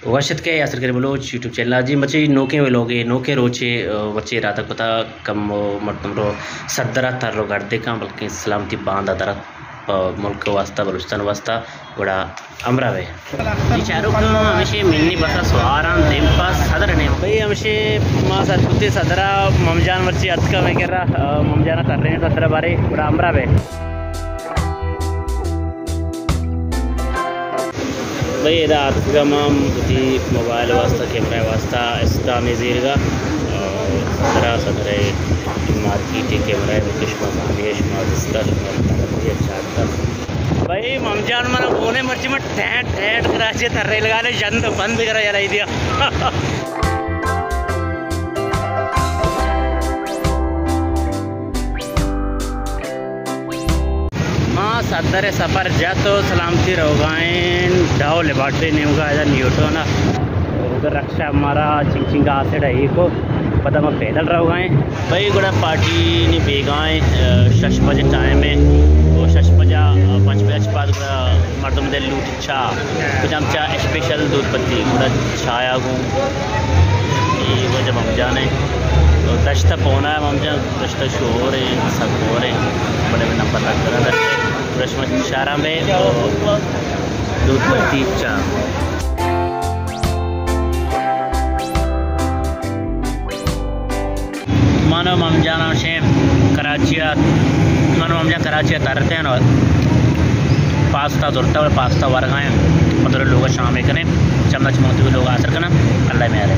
وش اتکے یاسر کریم Baloch YouTube channel ءَ۔ جی مچی نوکیں ویلوگے، نوکیں روچے، آ، مچی ارادہ کتا کم و مردم رو صدر ءَ تر و گردے کن، بلکیں سلامتی باندا در پہ ملک واسطہ، بلوچستان واسطہ، گڑا ہمراہ بے۔ جی چاروکاں، ہمیشی منی بس ءَ سوار آں دیم پہ صدر نیم۔ بھئی ہمیشی ما سر کتے صدر ءَ، مم جان مرچی اتکا میں کرا، آ، مم جان ترین صدر ءَ بارے، گڑا ہمراہ بے۔ بھئی، ادا آتکگا ما وتی موبائل واسطہ، کیمرہ واسطہ استعمال زیرگا۔ اور صدرا، صدر مارکیٹ کیمرہ بکش ما سامی شما دستا، شما ترقی چارتا۔ بھئی، مم جان منا بونے مرچی من ٹھیٹ ٹھیٹ کراچی ترے لگا لے، جند بند کرا یلا دیا۔ ما صدر سفر جت و سلامتی روگائیں ڈھو لیبارٹری نیمگا، ادا نیوٹن ءَ ادا رکشہ مارا چنگ چنگ آسڑ ءَ ایکو، پدا ما پیدل روگائیں۔ بھئی گڑا پارٹی نی بیگائیں، آ، شش بجے ٹائم ہے، تو شش بجہ، آ، پنچ بجہ چہ بعد گڑا مردم دے لوٹ چاہ، کجام چاہ؟ اسپیشل دودھ پتی، گڑا چایا گوں۔ اے وجہ مم جانے۔ تو دشت پونا ہے مم جان، دشت شور ہے، سک ہور ہے۔ بڑے میں نمبر لگ کر دشت، دشمن شارا میں دودھ پتی چاہ۔ من و مم جان ہمشیں کراچی ءَ، من و مم جان کراچی ءَ ترتین و پاستا زرتا و پاستا ورگائیں، مدر لوگ شام کنیں، چمچ موتی لوگ آسر کناں، اللہ میارے۔